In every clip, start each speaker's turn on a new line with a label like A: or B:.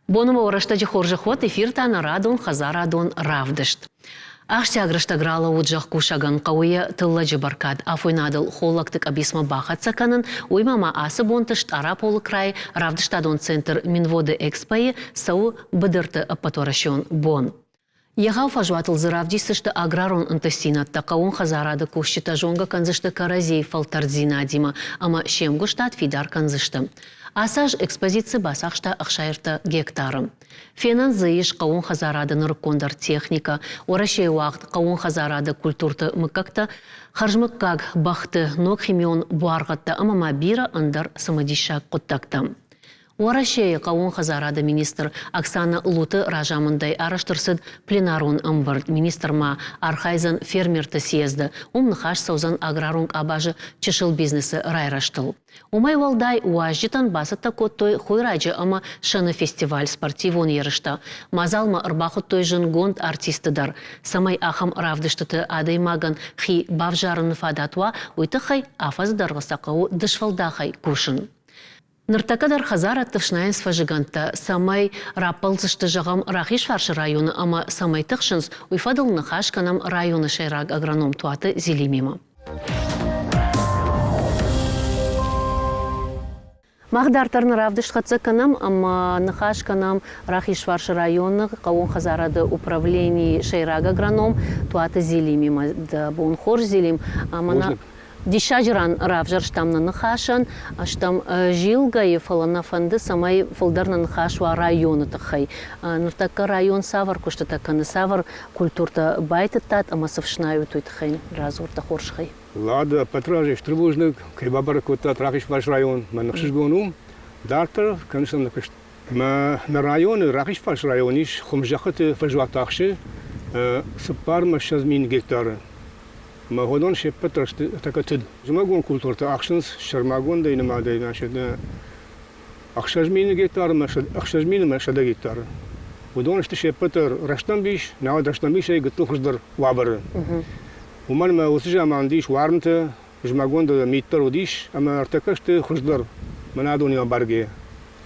A: Боны рӕстӕджы хорзӕх уӕд, эфир та нӕ радон хӕдзарадон равдыст. Ахсджиаг рӕстӕг ралӕууыд зӕхкусӕгӕн хъӕуы йӕ тыллӕджы бӕркад афойнадыл холлӕгты къӕбицмӕ бахӕццӕ кӕнын, уыимӕ ма ацы бонты Стъараполы крайы равдыстадон центр Минводы Экспойы цӕуы быдырты ӕппӕтуӕрӕсеон бон. Егъау фӕзуатыл дзы равдисдзысты аграрон ӕнтыстдзинӕдтӕ, хъӕууон хӕдзарады кусджытӕ зонгӕ кӕндзысты кӕрӕдзийы фӕлтӕрддзинадимӕ ӕмӕ се мгуыстад фидар кӕндзысты. Ацы аз экспозици бацахста 63 гектары. Фенӕн дзы ис хъӕууон хӕдзарады нырыккондӕр техникӕ, Уӕрӕсейы уагъд хъӕууон хӕдзарады культурты мыггӕгтӕ, хӕрзмыггаг бӕхты ног химион буаргъӕдтӕ ӕмӕ ма бирӕ ӕндӕр цымыдисаг хъуыддӕгтӕ. Уӕрӕсейы хъӕууон хӕдзарады министр Оксана Луты разамындӕй арӕзт ӕрцыд пленарон ӕмбырд. Министр ма архайдзӕн фермерты съезды. Уым ныхас цӕудзӕн аграрон къабазы чысыл бизнесы райрӕзтыл. Уымӕй уӕлдай, уазджытӕн бацӕттӕ кодтой хойраджы ӕмӕ сӕны фестиваль спортивон ерыстӕ. Мадзалмӕ ӕрбахуыдтой зындгонд артистты дӕр. Цӕмӕй ахӕм равдыстыты адӕймагӕн хи бавзарыны фадат уа, уый тыххӕй афӕдзы дӕргъы сӕ хъӕуы дысфӕлдахӕй кусын. Ныртӕккӕ дӕр хӕдзарӕдты фснайынц фӕзыгӕндтӕ, цӕмӕй раппӕлдзысты, зӕгъӕм, Рахизфарсы районы ӕмӕ цӕмӕй тыхсынц, уый фӕдыл ныхас кӕнӕм районы сӕйраг агроном Туаты Зелимимӕ. Мах дарддӕр нӕ равдыст хӕццӕ кӕнӕм ӕмӕ ныхас кӕнӕм Рахизфарсы районы хъӕууон хӕдзарады управленийы сӕйраг агроном Туаты Зелимимӕ. Дӕ бон хорз, Зелим. Ӕмӕ нӕ Диссаджы ран равзӕрстам нӕ ныхасӕн, стӕм Зилгӕйы, фӕлӕ нӕ фӕнды, цӕмӕй фылдӕр нӕ ныхас уа районы тыххӕй. Ныртӕккӕ район цавӕр куыстытӕ кӕны, цавӕр культуртӕ байтыдтат ӕмӕ цы фснайут, уый тыххӕй радзур дӕ хорзӕхӕй.
B: Лад, ӕппӕт разӕй стыр бузныг, кӕй бабӕрӕг кодтат Рахизфарс район, мӕн ӕхсызгон у. Дарддӕр кӕныс нӕ куыст. Мӕ нӕ районы, Рахизфарс район ис хуымзӕххыты фӕзуат ахсы 24 мин гектары. Ӕмӕ уыдон се ппӕт дӕр сты тӕккӕ тыд. Зымӕгон культуртӕ ахсынц сӕрмагондӕй нымадӕй значит, 6000 гектармӕ, 6100 гектары. Уыдон сты се ппӕт дӕр рӕстӕмбис, науӕд рӕстӕмбисӕй гыццыл хуыздӕр уавӕры. Уымӕн ӕмӕ уыцы заман уыдис уарынтӕ, зымӕгон дӕр мит дӕр уыдис, ӕмӕ ӕртӕккӕ сты хуыздӕр мӕнӕ адонимӕ баргӕйӕ.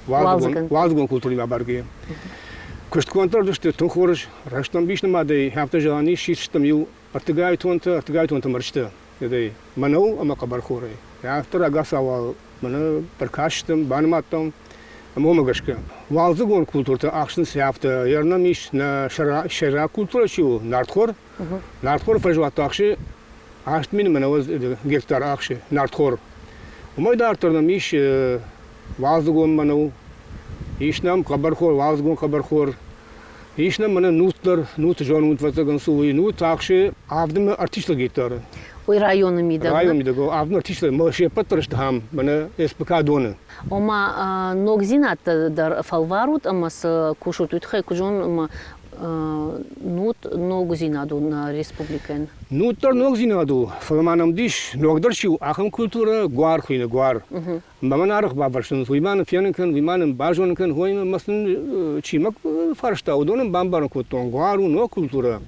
B: Уалдзыгон культуримӕ баргӕйӕ. Куыстгонд дӕр уыдысты тынг хорз, рӕстӕмбис нымадӕй афтӕ зӕгъӕн ис, систӕм иу ӕртыгай тонтӕ мӕрзтӕ, ӕдӕй мӕнӕу ӕмӕ хъӕбӕрхорӕй. Афтӕ рагацау мӕнӕ ӕркастыстӕм, банымадтам ӕмӕ уымӕ гӕсгӕ. Уалдзыгон культуртӕ ахсынц афтӕ, ӕрнӕм ис нӕ сӕйраг культурӕ чи у, нартхор. Нартхоры фӕзуат ахсы 8 000 мӕнӕуӕдз гектар ахсы нартхор. Уымӕй дарддӕр нӕм ис уалдзыгон мӕнӕу, ис нӕм хъӕбӕрхор, уалдзыгон хъӕбӕрхор, Ис нӕм мӕнӕ нут дӕр, нут зонут, ӕвӕццӕгӕн цы у, нут ахсы авдмӕ артисты гектары.
A: Уый районы мидӕг?
B: Районы мидӕг, авдмӕ артисты, мӕ се ппӕт дӕр сты ахӕм, мӕнӕ СПК доны.
A: Ома ногдзинӕдтӕ дӕр фӕлварут ӕмӕ цы кусут, уый тыххӕй куы зонын, ӕмӕ нут ногдзинад у нӕ республикӕйӕн?
B: Нут дӕр ногдзинад у, фӕлӕ ма нӕм дис, ногдӕр чи у, ахӕм культурӕ гуар хуыйны, гуар. Ӕмӕ мӕн арӕх бафӕрсынц, уый ма нын фенын кӕн, уый ма нын базонын кӕн, ой, мӕ сын чи мӕ фарста, уыдонӕн бамбарын кодтон, гуар у ног культурӕ,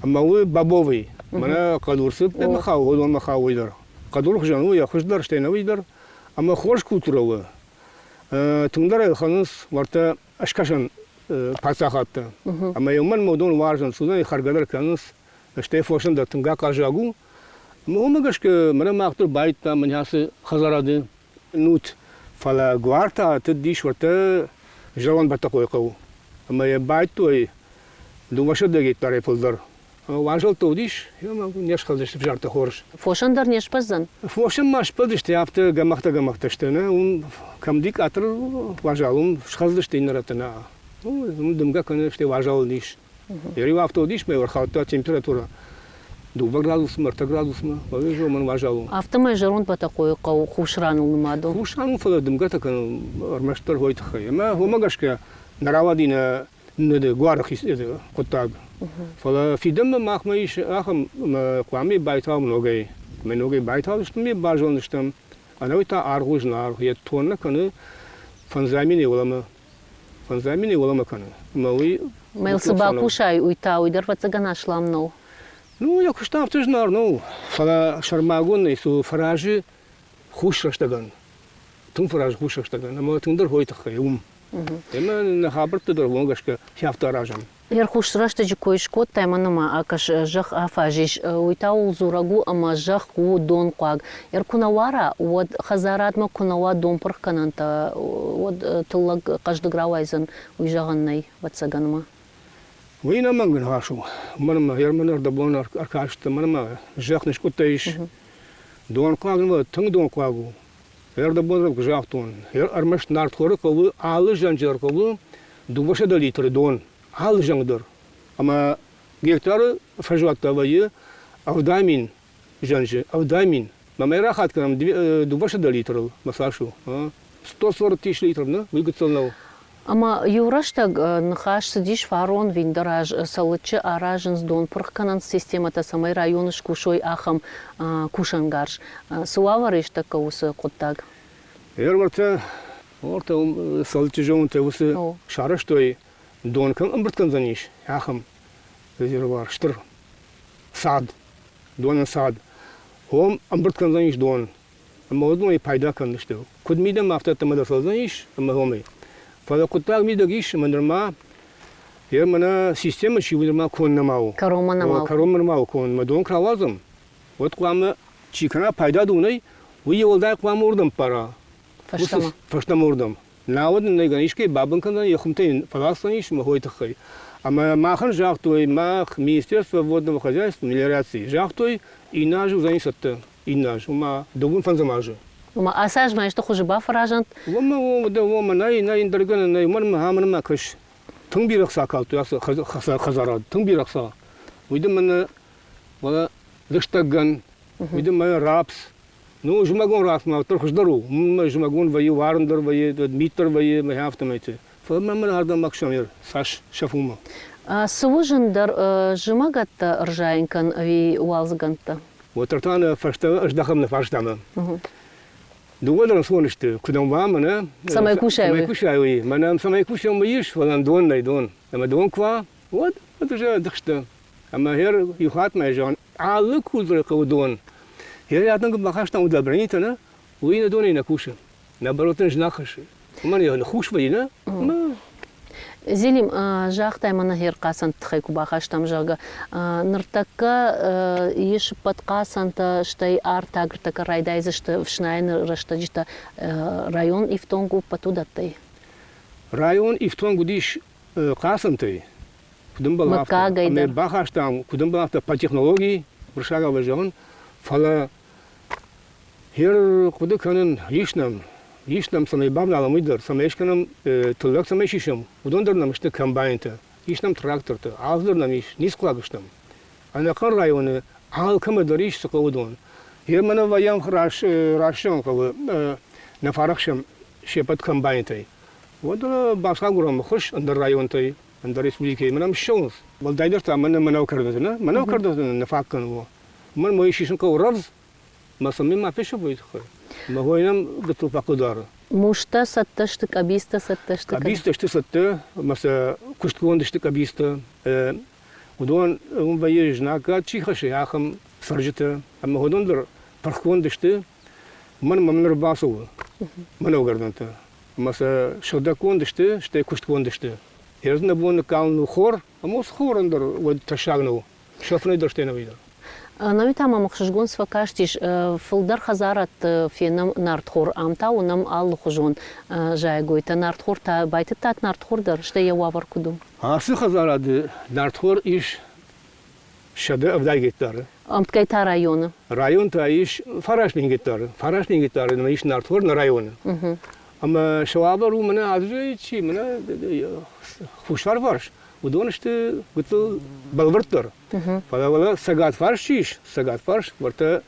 B: ӕмӕ уый бобовый, мӕнӕ хъӕдур цы мӕ хауы, уыдонмӕ хауы уый дӕр. Хъӕдур хуызӕн у, йӕ хуыз дӕр, стӕй нӕ уый дӕр, ӕмӕ хорз культурӕ у. Тынгдӕр ӕй ӕлхӕнынц уӕртӕ ӕскӕсӕн паддзахадтӕ. Ӕмӕ йӕ уымӕн уыдон уарзынц, уыдон ӕй хӕргӕ дӕр кӕнынц, стӕй фосӕн дӕр тынг ахъаззаг у. Уымӕ гӕсгӕ мӕнӕ мах дӕр байдтам мӕнӕ ацы хӕдзарады нут, фӕлӕ гуар та тыд ис уӕртӕ зӕронд Бӕтӕхъойы хъӕу. Ӕмӕ йӕ байдтой 200 гектарӕй фылдӕр. Уазӕлттӕ уыдис, ӕмӕ не схӕлдысты ӕвзартӕ хорз.
A: Фосӕн дӕр не сбӕздзӕн?
B: Фосӕн ма сбӕздысты, афтӕ гӕмӕхтӕ-гӕмӕхтӕ сты. Нӕ, уым кӕм дикъатыр уазал, уым схӕлдысты иннӕ рӕтты нӕ. Уым дымгӕ кӕны, стӕй уазал ис. Иу афтӕ уыдис, мӕ ӕрхаудта температурӕ дыууӕ градусмӕ, ӕртӕ градусмӕ, уымӕн уазал у.
A: Афтӕмӕй зӕронд Бӕтӕхъойы хъӕу хус раныл нымад у.
B: Хус ран у, фӕлӕ дымгӕтӕ кӕны ӕрмӕстдӕр уой тыххӕй. Ӕмӕ уымӕ гӕсгӕ нӕ рауади нӕ гуары хъуыддаг. Фӕлӕ фидӕнмӕ махмӕ ис ахӕм, ӕмӕ хъуамӕ байтауӕм ногӕй. Ӕмӕ ногӕй байтаудзыстӕм, ме базондзыстӕм. Ӕнӕуый та аргъ у зынаргъ, йӕ тоннӕ кӕны фӕндзай мины уӕлӕмӕ. Фӕндзай мины уӕлӕмӕ кӕны. Ӕмӕ уый
A: Мӕ цы бакусай, уый та уый дӕр ӕвӕццӕгӕн аслам нӕу.
B: Ну, йӕ куыст афтӕ зынаргъ нӕу, фӕлӕ сӕрмагондӕй цы фӕразы хус рӕстӕгӕн, тынг фӕразы хус рӕстӕгӕн, ӕмӕ тынгдӕр хойы тыххӕй уым. Ӕмӕ нӕ хабӕртты дӕр уымӕ гӕсгӕ афтӕ аразӕм.
A: Ӕрхус рӕстӕджы кой скодтай, мӕнӕ ма акӕс, зӕхх афаз ис, уый та ууыл дзурӕг у, ӕмӕ зӕхх у донхъуаг. Ӕр куы нӕ уара, уӕд хӕдзарадмӕ куы нӕ уа донпырхгӕнӕнтӕ, уӕд тыллӕг хъӕздыг рауайдзӕн, уый зӕгъӕн нӕй, ӕвӕццӕгӕн ма.
B: Уый ӕнӕмӕнг ныхас у. Уымӕн ӕмӕ Германы ӕрдӕбон ӕркаст, уымӕн ӕмӕ зӕхх ныскъуыдтӕ ис. Донхъуаг тынг донхъуаг у. Ӕрдӕбон куы загътон, ӕрмӕст нартхоры хъӕуы алы зӕнджы дӕр хъӕуы 200 литры дон, алы зӕнг дӕр. Ӕмӕ гектары фӕзуӕттӕ вӕййы 70 000 зӕнджы, 70 000. Мӕ рахатт кӕнӕм 200 литрыл, мӕ цас у? 140 тысяч литров, нӕ? Уый гыццыл нӕу.
A: Ӕмӕ иу рӕстӕг ныхас цыдис фарон виндӕр аз Цӕлыччы аразынц донпырхгӕнӕн системӕтӕ, цӕмӕй районы скусой ахӕм кусӕнгарз. Цы уавӕры ис тӕккӕ уыцы хъуыддаг?
B: Ӕрвӕртӕ, уӕртӕ уым Цӕлыччы зонтӕ уыцы сарӕзтой, дон кӕм ӕмбырд кӕндзӕнис, ахӕм резервуар, стыр цад, донӕн цад. Уым ӕмбырд кӕндзӕнис дон. Ӕмӕ уыдонӕй пайда кӕндзысты. Куыд мидӕмӕ, афтӕ ӕддӕмӕ дӕр цӕудзӕнис ӕмӕ уымӕй. Фӕлӕ хъуыддаг мидӕг ис, ӕмӕ нырма йӕ мӕнӕ системӕ чи у, нырма конд нӕма у.
A: Кӕронмӕ нӕма у.
B: Кӕронмӕ нӕма у конд. Мӕ дон куы рауадзӕм, уӕд хъуамӕ чи кӕна пайда донӕй, уый йӕ уӕлдай хъуамӕ уырдӕм ппара.
A: Фӕстӕмӕ.
B: Фӕстӕмӕ уырдӕм. Науӕд ын нӕй искӕй бабын кӕндзӕн, йӕ хуымтӕ йын фӕласдзӕнис мӕ хойы тыххӕй. Ӕмӕ махӕн загътой, мах Министерство водного хозяйства, мелиорации, загътой, иннӕ аз уыдзӕни цӕттӕ. Иннӕ аз, ома дыууын фӕндзӕм азы.
A: Ома ацы аз ма исты хуызы бафӕразӕнт?
B: Уымӕ, уымӕ, нӕй, нӕй, ӕндӕр гӕнӕн нӕй, уымӕн ӕмӕ ма кӕс. Тынг бирӕ хца калдтой ацы хӕдзарад, тынг бирӕ хца. Уый дын мӕнӕ, уӕлӕ лыстӕггӕн, уый дын мӕнӕ рапс. Ну, зымӕгон рапс ма уӕддӕр хуыздӕр у. Уымӕ зымӕгон вӕййы, уарын дӕр вӕййы, мит дӕр вӕййы, мӕ афтӕмӕйты. Фӕлӕ мӕ мӕн ардӕм ӕхсӕмер цас сӕфумӕ.
A: Цы у зындӕр, зымӕгӕттӕ ӕрзайын кӕн ӕви уалдзыгӕндтӕ?
B: Уӕддӕр та нӕ фӕстӕ ӕздӕхӕм нӕ фарстамӕ. Дыууӕ дӕр ӕнцон сты, куыд ӕмба мӕнӕ.
A: Цӕмӕй кусай,
B: уый. Цӕмӕй кусай, уый. Мӕнӕ цӕмӕй кусӕм, уый ис, фӕлӕ дон нӕй дон. Ӕмӕ дон куы уа, уӕд уӕд уже ӕдыхстӕ. Ӕмӕ гъер иу хатт ма зӕгъын, алы культурӕ хъӕуы дон. Гъер адӕм бахастам удобренитӕ, нӕ, уый нӕ донӕй нӕ кусы. Нӕ бӕротын знаг хӕссы. Уымӕн йӕ хус вӕййы, нӕ?
A: Зелим, загътай мӕнӕ хӕрхъацӕнты тыххӕй куы бахастам, зӕгъгӕ, ныртӕккӕ ис ӕппӕт хъацӕнтӕ, стӕй артаг ӕртӕккӕ райдайдзысты ӕфснайыны рӕстӕджытӕ. Район ифтонг у ӕппӕт уыдӕттӕй?
B: Район ифтонг уыдис хъацӕнтӕй, куыд ӕмбӕлы, афтӕ. Ӕмӕ бахастам, куыд ӕмбӕлы, афтӕ по технологии, уырыссагау зӕгъын, фӕлӕ Гъер хъуыды кӕнын, ис нӕм, ис нӕм, цӕмӕй бавналӕм, уый дӕр, цӕмӕй скӕнӕм, тыллӕг цӕмӕй сисӕм, уыдон дӕр нӕм сты комбайнтӕ, ис нӕм трактортӕ, алцыдӕр нӕм ис, ницы хъуаг стӕм. Ӕнӕхъӕн районы алкӕмӕ дӕр ис цы хъӕуы уыдон. Гъер мӕнӕ вӕййӕм рассӕм хъӕуы, нӕ фарӕхсӕм се ппӕт комбайнтӕй. Уӕд бацагурӕм ӕххуыс ӕндӕр районтӕй, ӕндӕр республикӕйы мӕнӕм ссӕуынц. Уӕлдайдӕр та мӕнӕ мӕнӕу кӕрдӕты, нӕ? Мӕнӕу кӕрдӕты нӕ фаг кӕны. Мӕн мой сисын хъӕуы рӕвдз, мӕ цӕмӕй ма фесӕфой тыххӕй. Мӕ хойнӕм гыццыл фӕхъыгдары.
A: Мустӕ цӕттӕ сты, къӕбицтӕ цӕттӕ сты?
B: Къӕбицтӕ сты цӕттӕ, ӕмӕ сӕ куыстгонд сты къӕбицтӕ. Уыдон уым вӕййы знаггад чи хӕссы, ахӕм цӕрджытӕ. Ӕмӕ уыдон дӕр пырхгонд сты. Уымӕн ӕмӕ мын ӕрбацӕуы мӕнӕугӕрдӕнтӕ. Ӕмӕ сӕ сыгъдӕггонд сты, стӕй куыстгонд сты. Йе нӕ бон ныккалын у хор, ӕмӕ уыцы хорӕн дӕр уӕд тӕссаг нӕу. Сӕфынӕй дӕр стӕй нӕуи дӕр.
A: Науи та мӕм ӕхсызгон цы фӕкастис, фылдӕр хӕдзарадты фенӕм нартхор, ам та уынӕм алыхуызон зайӕгойтӕ. Нартхор та байтыдтат нартхор дӕр, стӕй йӕ уавӕр куыд у?
B: Ацы хӕдзарады нартхор ис 170 гектары.
A: Ӕмткӕй та районы?
B: Район та ис 9000 гектары. 9000 гектары ис нартхор нӕ районы. Ӕмӕ сӕ уавӕр у мӕнӕ азы чи, мӕнӕ хуссарварс, уыдон сты гыццыл бӕлвырддӕр. Фӕлӕ уӕлӕ цӕгатфарс чи ис, цӕгатфарс, уӕртӕ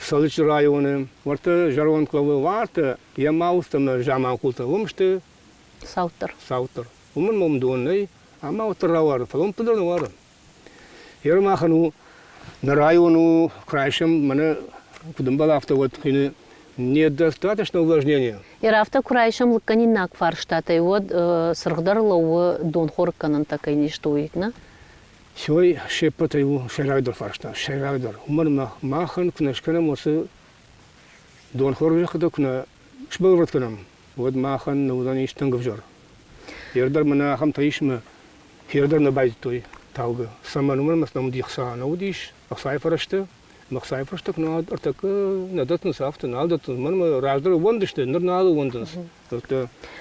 B: Цӕлыччы районы, уӕртӕ Зӕронд хъӕуы, уӕртӕ йӕ Маустӕ ӕмӕ Заманхъултӕ, уым сты
A: цауддӕр.
B: Цауддӕр. Уымӕн мӕм дон нӕй, ӕмӕ уӕддӕр рауары, фӕлӕ уым фылдӕр нӕ уары. Ермахӕн у, нӕ район у, куы райсӕм, мӕнӕ куыд ӕмбӕлы, афтӕ уӕд хины недостаточно увлажнения.
A: Ер афтӕ куы райсӕм лыггӕнинаг фарстатӕй, уӕд цыргъдӕр лӕууы донхорыггӕнӕнтӕ кӕй не сты, уый, нӕ?
B: Сой се ппӕтӕй у сӕйрагдӕр фарста, сӕйрагдӕр. Уымӕн ӕмӕ махӕн куы нӕ скӕнӕм уыцы донхорыг зӕххытӕ куы нӕ сбӕлвырд кӕнӕм, уӕд махӕн нӕ уыдзӕнис тынг ӕвзӕр. Ердӕр мӕнӕ ахӕмтӕ ис ӕмӕ фердӕр нӕ байдыдтой таугӕ. Цӕмӕн, уымӕн ӕмӕ сӕм уыди ӕхца нӕ уыдис, ӕхцайы фӕрӕзтӕ. Ӕмӕ ӕхцайы фӕрӕзтӕ куы нал ӕртӕккӕ нӕ дӕттынц, афтӕ нал дӕттынц. Уымӕн ӕмӕ раздӕр ӕууӕндысты, ныр нал ӕууӕндынц.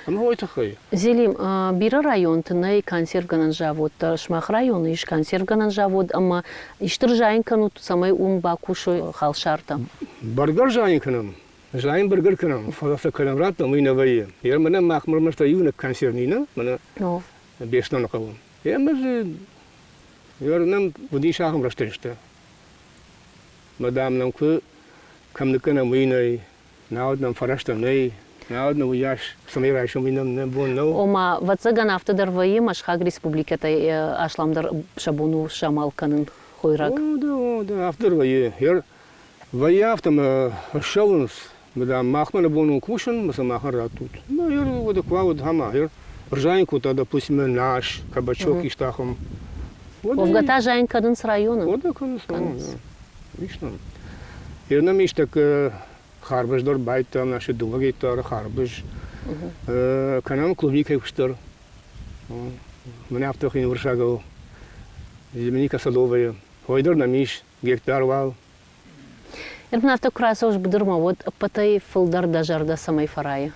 B: Ӕмӕ уый тыххӕй.
A: Зелим, бирӕ районты нӕй консервгӕнӕн заводтӕ. Сымах районы ис консервгӕнӕн завод ӕмӕ исты рзайын кӕнут, цӕмӕй уым бакусой халсартӕ?
B: Бӕргӕ рзайын кӕнӕм, зайын бӕргӕ кӕнӕм, фӕлӕ сӕ кӕдӕм раттӕм, уый нӕ вӕййы. Йе мӕнӕ мах мӕрмӕстӕ иунӕг консерв не мӕнӕ Беслӕны хъӕуы. Ӕмӕ дзы нӕм уыдис ахӕм рӕстӕджытӕ. Мӕ дам нӕм куы кӕм ныккӕнӕм, уый нӕй, науӕд нӕм фӕрӕзтӕ нӕй, науӕд нӕ уыйас, цӕмӕй райсом уый нӕм нӕ бон нӕу.
A: Ома, ӕвӕццӕгӕн, афтӕ дӕр вӕййы, мӕсхаг республикӕтӕй асламдӕр сӕ бон у самал кӕнын хойраг.
B: О, да, о, да, афтӕ дӕр вӕййы. Вӕййы афтӕ ӕмӕ ссӕуынц, дам, махмӕ нӕ бон у кусын, ӕмӕ сӕ махӕн раттут. Мӕ уӕдӕ куы уыд, ӕмӕ рзайын кодта, допустим, нас, кабачок исты ахӕм.
A: Уӕвгӕ та зайын кӕнынц районы?
B: Уӕдӕ кӕнынц, ис нӕм. Йе нӕм ис тӕккӕ харбыз дӕр байдтам, наше дыууӕ гектары харбыз. Кӕнӕм клубникӕйы куыст дӕр. Мӕнӕ афтӕ хин уырыссагау Земляника садовая. Хой дӕр нӕм ис, гектар уал.
A: Ӕрмӕст афтӕ куы рацӕуыс быдырмӕ, уӕд ӕппӕтӕй фылдӕр дӕ зӕрдӕ цӕмӕй фӕрайы?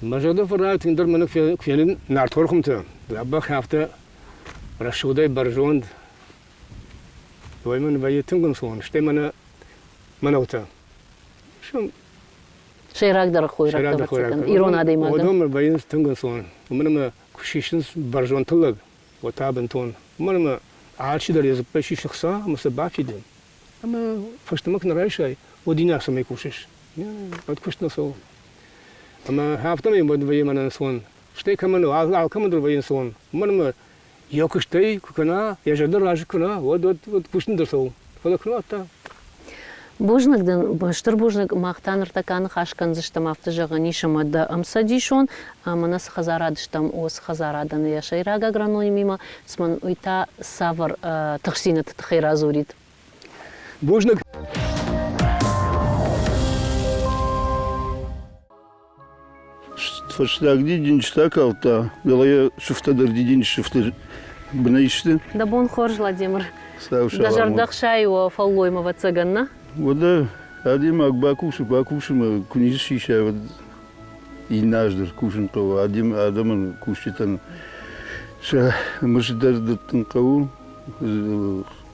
B: Мӕ зӕрдӕ фӕрайы тынгдӕр мӕнӕ фенын нартхор хуымтӕ. Дзӕбӕх афтӕ рӕсугъдӕй бӕрзонд. Уый мын вӕййы тынг ӕнцон, стӕй мӕнӕ мӕнӕутӕ.
A: Сӕйрагдӕр хойрӕгтӕ, ӕвӕццӕгӕн, ирон адӕймагӕн.
B: Уыдон мын вӕййынц тынг ӕнцон. Уымӕн ӕмӕ куы сисынц бӕрзонд тыллӕг, уӕд та бынтон. Уымӕн ӕмӕ алчидӕр йӕ дзыппӕй сисы хца ӕмӕ сӕ бафиды. Ӕмӕ фӕстӕмӕ куы нӕ райсай, уӕд иннӕ цӕмӕй кусыс? Уӕд куыст нӕ цӕуы. Ӕмӕ афтӕмӕй уӕд вӕййы мӕнӕн ӕнцон. Стӕй кӕмӕн у, алкӕмӕн дӕр вӕййы ӕнцон. Уымӕн ӕмӕ йӕ куыстӕй куы кӕна, йӕ зӕрдӕ разы куы кӕна, уӕд уӕд кусын дӕр цӕуы. Фӕлӕ куы нӕ та?
A: Бузныг дын, стыр бузныг. Мах та ныртӕккӕ аныхас кӕндзыстӕм, афтӕ зӕгъӕн ис, ӕмӕ дӕ ӕмцӕдисон ӕмӕ нӕ цы хӕдзарад стӕм, уыцы хӕдзарадӕн йӕ сӕйраг агрономимӕ, цымӕ уый та цавӕр тыхстдзинӕдты тыххӕй радзурид?
B: Бузныг.
C: Фӕстаг дидинджытӕ калдта, фӕлӕ йӕ сыфтӕ дӕр дидинджы сыфты бынӕй сты.
A: Дӕ бон хорз, Владимир. Дӕ зӕрдӕ хсайы уӕ фӕллоймӕ, ӕвӕццӕгӕн, нӕ?
C: Уӕдӕ адӕймаг бакусы, бакусы ӕмӕ куы ницы сисай, уӕд иннӕ аз дӕр кусын хъӕуы. Адӕмӕн, кусджытӕн сӕ мызд дӕр дӕттын хъӕуы.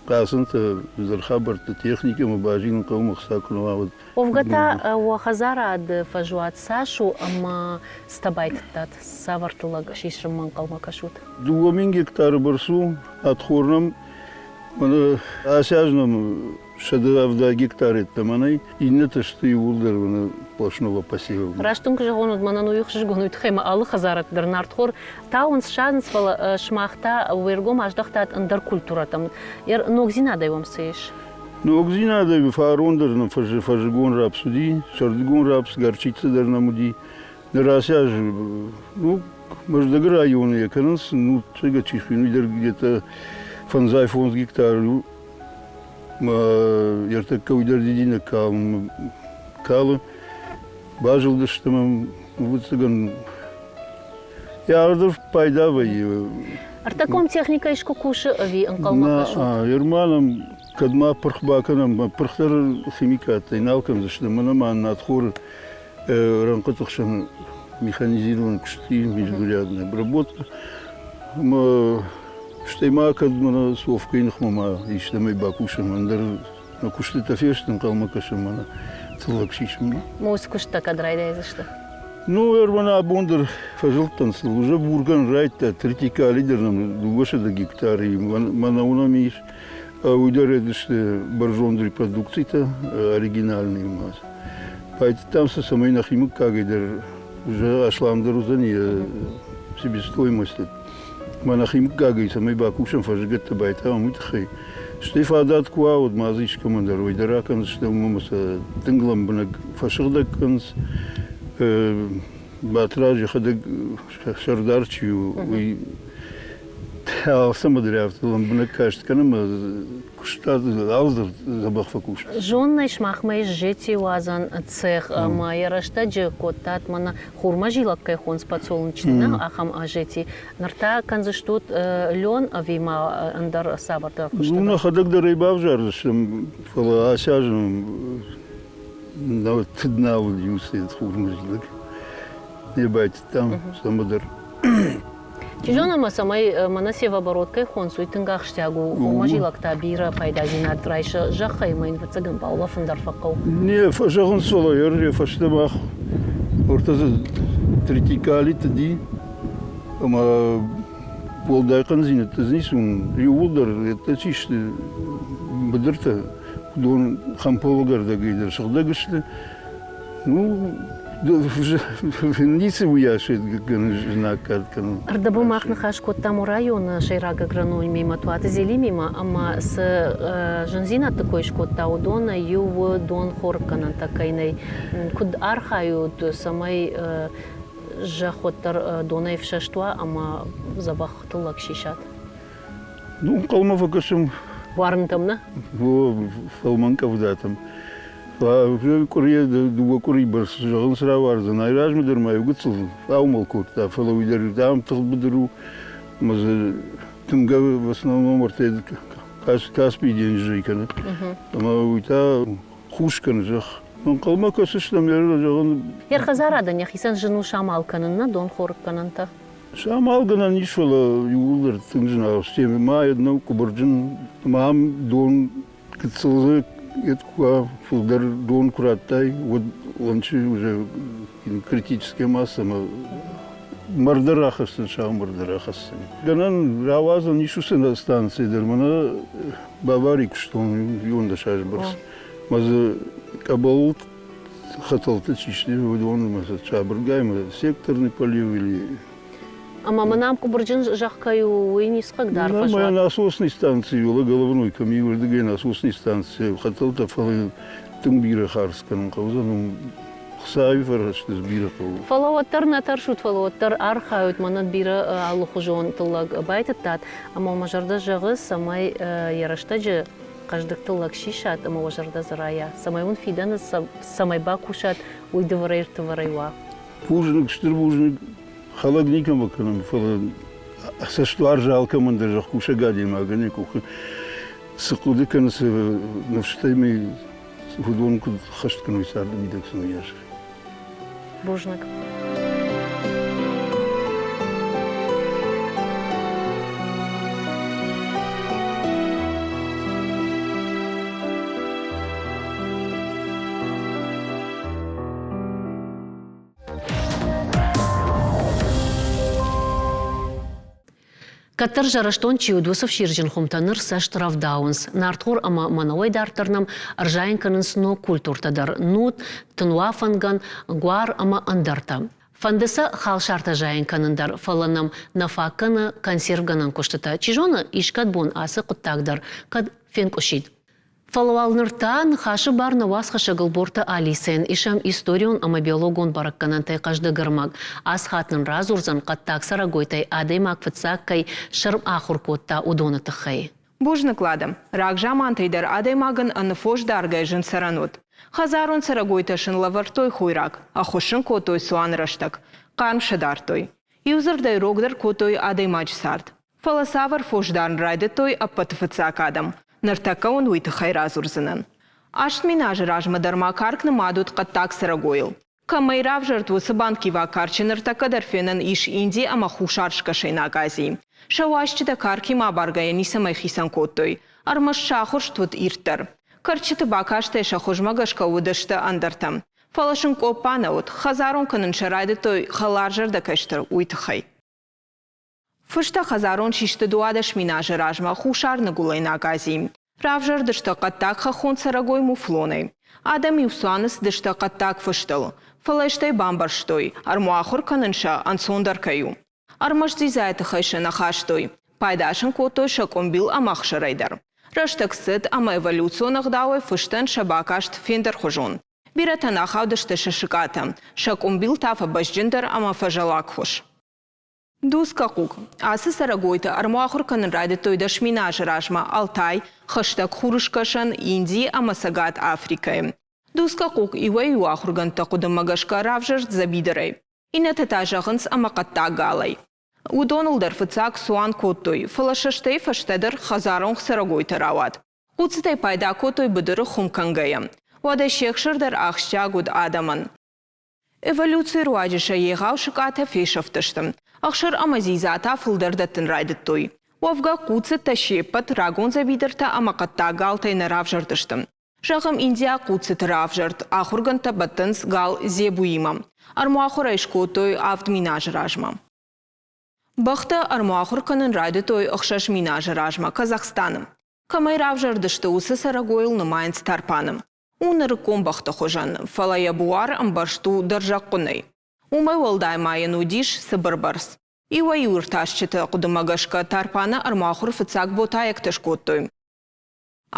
C: Хъацӕнтӕ, зӕрхабӕртты техникӕмӕ базилын хъӕуы, ӕмӕ хца куы нӕ уа, уӕд.
A: Уӕвгӕ та уӕ хӕдзарады фӕзуат цас у ӕмӕ цытӕ байтыдтат? Цавӕр тыллӕг сисынмӕ ӕнхъӕлмӕ кӕсут?
C: 2000 гектары бӕрц у. Ӕдхор нӕм мӕнӕ ацы аз нӕм 170 гектар йеддӕмӕ нӕй. Иннӕтӕ сты иууылдӕр мӕнӕ сплошного посева.
A: Раст уын куы зӕгъон, уӕд мӕнӕн уый ӕхсызгон уый тыххӕй ӕмӕ алы хӕдзарад дӕр нартхор тауынц, садзынц, фӕлӕ сымах та уе ргом аздӕхтат ӕндӕр культурӕтӕм. Ногдзинадӕй уӕм цы ис?
C: Ногдзинадӕй фарон дӕр нӕм фӕззыгон рапс уыди, сӕрдыгон рапс, горчица дӕр нӕм уыди. Ныр ацы аз, ну, Мӕздӕгы районы йӕ кӕнынц, ну, цӕгат чи хуыйны, уый дӕр где-то 55 гектар у. Ӕртӕккӕ уый дӕр дидинӕг калы. Базылдысты мӕм, ӕвӕццӕгӕн, йӕ ардӕр пайда вӕййы.
A: Ӕртӕккон техникӕ искуы кусы ӕви ӕнхъӕлмӕ кӕсут?
C: Ерма нӕм кӕд ма пырх бакӕнӕм, пырх дӕр химикаттӕй нал кӕндзысты, мӕнӕ ма надхоры рӕнхъыты хсӕн механизированный куыст и междурядная обработка. Ӕмӕ стӕй ма кӕд мӕнӕ Совкӕйы ныхмӕ ма истӕмӕй бакусӕм, ӕндӕр нӕ куыстытӕ фесты, ӕнхъӕлмӕ кӕсӕм мӕнӕ тыллӕг сисынмӕ.
A: Уыцы куысттӕ кӕд райдайдзысты?
C: Ну, ӕрмӕн абон дӕр фӕзылдтӕн сыл. Уже бургӕн райдта, тритикали дӕр нӕм 200 гектары мӕнӕу нӕм ис. Уый дӕр сты бӕрзонд репродукцитӕ, оригинальные у нас. Байдыдтам сӕ, цӕмӕй нӕхи мыггагӕй дӕр уже асламдӕр уыдзӕни себестоимость. Мӕ нӕхи мыггагӕй цӕмӕй бакусӕм фӕззыгӕттӕ байтауӕм, уый тыххӕй. Стӕй фадат куы уа, уӕд ма дзы искӕмӕн дӕр уый дӕр акӕндзысты, уымӕн ӕмӕ сӕ тынг лӕмбынӕг фӕсыгъдӕг кӕнынц. Батыраз йӕхӕдӕг сӕрдар чи у, уый Алцӕмӕ дӕр афтӕ лӕмбынӕг каст кӕнӕм куыстад алцыдӕр дзӕбӕх фӕкусы.
A: Зоннӕй сымахмӕ ис зети уадзӕн цех ӕмӕ йӕ рӕстӕджы кодтат мӕнӕ хурмӕзилӕг кӕй хонынц подсолнечный, нӕ ахӕм зети. Ныр та кӕндзыстут лен ӕви ма ӕндӕр цавӕрдӕр хуызтӕ?
C: Ну, нӕхӕдӕг дӕр ӕй бавзардзыстӕм, фӕлӕ ацы аз тыд нӕ уыд иу цент хурмӕзилӕг. Не байтыдтам цӕмӕдӕр.
A: Чи зоны, ӕмӕ цӕмӕй мӕнӕ севооборот кӕй хонынц, уый тынг ахсджиаг у. Хурмӕзилӕг та бирӕ пайдадзинад райсы зӕххӕй ӕмӕ йын фыццагӕн баулӕфын дӕр фӕхъӕуы.
C: Не, фӕзӕгъынц, фӕлӕ йӕ фӕстӕ мах ӕртӕ дзы тритикали тыди ӕмӕ уӕлдай хъӕндзинӕдтӕ дзы ницы уын. Иууылдӕр йедтӕ чи сты быдыртӕ, уыдон хӕмпӕлгӕрдӕгӕй дӕр сыгъдӕг сты. Ну, ницы уыйас знаггад кӕнын.
A: Ӕрдӕбон мах ныхас кодтам районы сӕйраг агрономимӕ Туаты Зелимимӕ ӕмӕ цы зындзинӕдты кой скодта, уыдонӕй иу у донхорыггӕнӕнтӕ кӕй нӕй. Куыд архайут, цӕмӕй зӕхх уӕддӕр донӕй ӕфсӕст уа ӕмӕ дзӕбӕх тыллӕг сисат?
C: Ну, ӕнхъӕлмӕ фӕкӕсӕм.
A: Уарынтӕм нӕ?
C: Фӕлмӕн къӕвдатӕм. Къуырийӕ дыууӕ къуырийы бӕрц зӕгъынц рауардзӕн. Айразмӕ дӕр ма иу гыццыл аумӕл кодта, фӕлӕ уый дӕр ам тыгъд быдыр у ӕмӕ дзы дымгӕ в основном ӕртӕ Каспийы денджызӕй кӕны. Ӕмӕ уый та хус кӕны зӕхх. Ӕнхъӕлмӕ кӕсыс нӕм, зӕгъын.
A: Йе хӕдзарадӕн йӕхицӕн зын у самал кӕнын, нӕ донхорыггӕнӕнтӕ?
C: Самалгӕнӕн ис, фӕлӕ иууылдӕр тынг зынаргъ сты. Ма нӕу къуыбырджын, ӕмӕ ам дон гыццыл дзы куы фылдӕр дон куы радтай, уӕд ланчы уже критическая масса ӕмӕ мӕрдӕ рахӕссын, сау мӕрдӕ рахӕссын. Гӕнӕн рауадзӕн ис уыцы станцӕйы дӕр, мӕнӕ Бавари куыстон иуӕндӕс азы бӕрц. Мӕ дзы къӕбӕл хӕтӕлты чи сты, уыдонмӕ сабыргай мӕ секторный полив или
A: Ӕмӕ мӕн ам къуыбырджын зӕхх кӕй у, уый ницы хъыгдар фӕзуат?
C: Мӕ насосный станци, уӕлӕ головной кӕм и, уырдыгӕй насосный станци хӕтӕлтӕ, фӕлӕ тынг бирӕ хардз кӕнын хъӕудзӕн, уым хцайы фӕрӕзты бирӕ хъӕуы.
A: Фӕлӕ уӕддӕр нӕ тӕрсут, фӕлӕ уӕддӕр архайут, мӕнӕн бирӕ алыхуызон тыллӕг байтыдтат, ӕмӕ мӕ зӕрдӕ зӕгъы, цӕмӕй йӕ рӕстӕджы хъӕздыг тыллӕг сисат ӕмӕ уӕ зӕрдӕ дзы райа, цӕмӕй уын фидӕны цӕмӕй бакусат, уый дывӕрӕй-ӕртывӕрӕй уа.
C: Бузныг, стыр бузныг. Хӕлӕг никӕмӕ кӕнӕм, фӕлӕ цӕстуарзы алкӕмӕн дӕр зӕхкусӕг адӕймагӕн йӕ къухы цы хъуыды кӕны, цы ныфсытӕй уыдон куыд хӕст кӕной царды мидӕг сын уыйас.
A: Бузныг. Кӕддӕр зӕрӕстон чи уыд, уыцы ӕфсирджын хуымтӕ ныр цӕст рӕвдауынц. Нартхор ӕмӕ мӕнӕуӕй дарддӕр нӕм ӕрзайын кӕнынц ног культуртӕ дӕр – нут, тынуафӕнгӕн, гуар ӕмӕ ӕндӕртӕ. Фӕнды сӕ халсартӕ зайын кӕнын дӕр, фӕлӕ нӕм нӕ фаг кӕны консервгӕнӕн куыстытӕ. Чи зоны, искӕд бон ацы хъуыддаг дӕр кӕд фенкъуысид. Фӕлӕ уал ныр та ныхасы бар нӕ уацхӕссӕг Ӕлборты Алисӕйӕн исӕм историон ӕмӕ биологон бӕрӕггӕнӕнтӕй хъӕздыг ӕрмӕг. Ацы хатт нын радзурдзӕн, хъӕддаг цӕрӕгойтӕй адӕймаг фыццаг кӕй сӕрм ахуыр кодта, уыдоны тыххӕй.
D: Бузныг, Лада. Рагзамантӕй дӕр адӕймагӕн ӕнӕфос даргӕ зын цӕрӕн уыд. Хӕдзарон цӕрӕгойтӕ сын лӕвӕрдтой хойраг, ӕххуыс сын кодтой цуаны рӕстӕг, хъарм сӕ дардтой. Иудзырдӕй рогдӕр кодтой адӕймаджы цард. Фӕлӕ цавӕр фос дарын райдыдтой ӕппӕты фыццаг адӕм, ныртӕккӕ уын уый тыххӕй радзурдзынӕн. 8000 азы размӕ дӕр ма карк нымад уыд хъӕддаг цӕрӕгойыл. Кӕмӕй равзӕрд, уыцы банкиваг карчы ныртӕккӕ дӕр фенӕн ис Инди ӕмӕ Хуссар-Скӕсӕйнаг Азийы. Сӕ уасджытӕ каркимӕ абаргӕйӕ ницӕмӕй хицӕн кодтой, ӕрмӕст сӕ ахуырст уыд ирддӕр. Кӕрчыты бакастӕй сӕ хуызмӕ гӕсгӕ уыдысты ӕндӕртӕ. Фӕлӕ сын къоппа нӕ уыд, хӕдзарон кӕнын сӕ райдыдтой хӕларзӕрдӕ кӕстӕр, уый тыххӕй. Фыстӕ хӕдзарон систы 12 000 азы размӕ Хуссар-Ныгуылӕйнаг Азийы. Равзӕрдысты хъӕддаг хӕххон цӕрӕгой муфлонӕй. Адӕм-иу цуаны цыдысты хъӕддаг фыстыл, фӕлӕ стӕй бамбӕрстой, ӕрмуахуыр кӕнын сӕ ӕнцондӕр кӕй у. Ӕрмӕст дзидзайы тыххӕй сӕ нӕ хастой, пайда сын кодтой сӕ къуымбил ӕмӕ ӕхсырӕй дӕр. Рӕстӕг цыд ӕмӕ эволюцион ӕгъдауӕй фыстӕн сӕ бакаст фендӕрхуызон. Бирӕтӕн ахаудысты сӕ сыкъатӕ, сӕ къуымбил та фӕбӕзджындӕр ӕмӕ фӕзӕлӕгхуыз. Дуска хъуг. Ацы цӕрӕгойтӕ ӕрмахуыр кӕнын райдыдтой 10,000 азы размӕ Алтай, Хӕстӕг Хурыскӕсӕн, Инди ӕмӕ Цӕгат Африкӕйы. Дуска хъуг иуӕй-иу ахуыргӕндты хъуыдымӕ гӕсгӕ равзӕрст дзӕбидырӕй. Иннӕтӕ та зӕгъынц ӕмӕ хъӕддаг галӕй. Уыдоныл дӕр фыццаг цуан кодтой, фӕлӕ сӕ стӕй фӕстӕдӕр хӕдзарон цӕрӕгойтӕ рауад. Хъуццытӕй пайда кодтой быдыры хуым кӕнгӕйӕ. Уӕдӕ се хсыр дӕр ахсджиаг уыд адӕмӕн. Эволюцийы руаджы сӕ егъау сыкъатӕ фесӕфтысты. Ӕхсыр ӕмӕ дзидза та фылдӕр дӕттын райдыдтой. Уӕвгӕ, хъуццытӕ се ппӕт рагон дзӕбидыртӕ ӕмӕ хъӕддаг галтӕй нӕ равзӕрдысты. Зӕгъӕм, индиаг хъуццыты равзӕрд ахуыргӕндтӕ бӕттынц гал зебуимӕ. Ӕрмахуыр ӕй скодтой 7000 азы размӕ. Бӕхтӕ ӕрмахуыр кӕнын райдыдтой 6000 азы размӕ Казахстаны. Кӕмӕй равзӕрдысты, уыцы цӕрӕгойыл нымайынц тарпаны. У нырыккон бӕхты хуызӕн, фӕлӕ йӕ буар ӕмбӕрзт у дӕрзӕг хъуынӕй. Уымӕй уӕлдай ма йын уыдис цыбыр бӕрц. Иуӕй-иу иртасджыты хъуыдымӕ гӕсгӕ тарпаны ӕрмахуыр фыццаг ботаектӕ скодтой.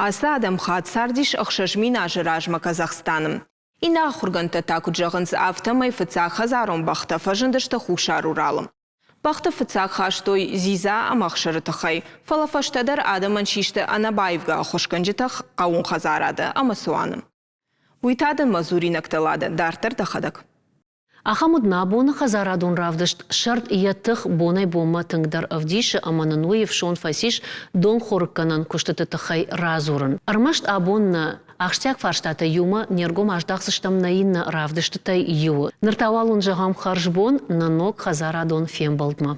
D: Ацы адӕм хатт цардис 6000 азы размӕ Казахстаны. Иннӕ ахуыргӕндтӕ та куыд зӕгъынц, афтӕмӕй фыццаг хӕдзарон бӕхтӕ фӕзындысты Хуссар Уралы. Бӕхты фыццаг хастой дзидза ӕмӕ ӕхсыры тыххӕй, фӕлӕ фӕстӕдӕр адӕмӕн систы ӕнӕбаивгӕ ӕххуысгӕнджытӕ хъӕууон хӕдзарады ӕмӕ цуаны. Уый та дын мӕ дзуринӕгтӕ Лада, дарддӕр дӕхӕдӕг.
A: Ахӕм уыд нӕ абоны хӕдзарадон равдыст. Сӕрд йӕ тых бонӕй-бонмӕ тынгдӕр ӕвдисы ӕмӕ нын уый ӕфсон фӕцис донхорыггӕнӕн куыстыты тыххӕй радзурын. Ӕрмӕст абон нӕ ахсджиаг фарстатӕ иумӕ не ргом аздахдзыстӕм нӕ иннӕ равдыстытӕй иуы. Ныр та уал уын зӕгъӕм хӕрзбон нӕ ног хӕдзарадон фембӕлдмӕ.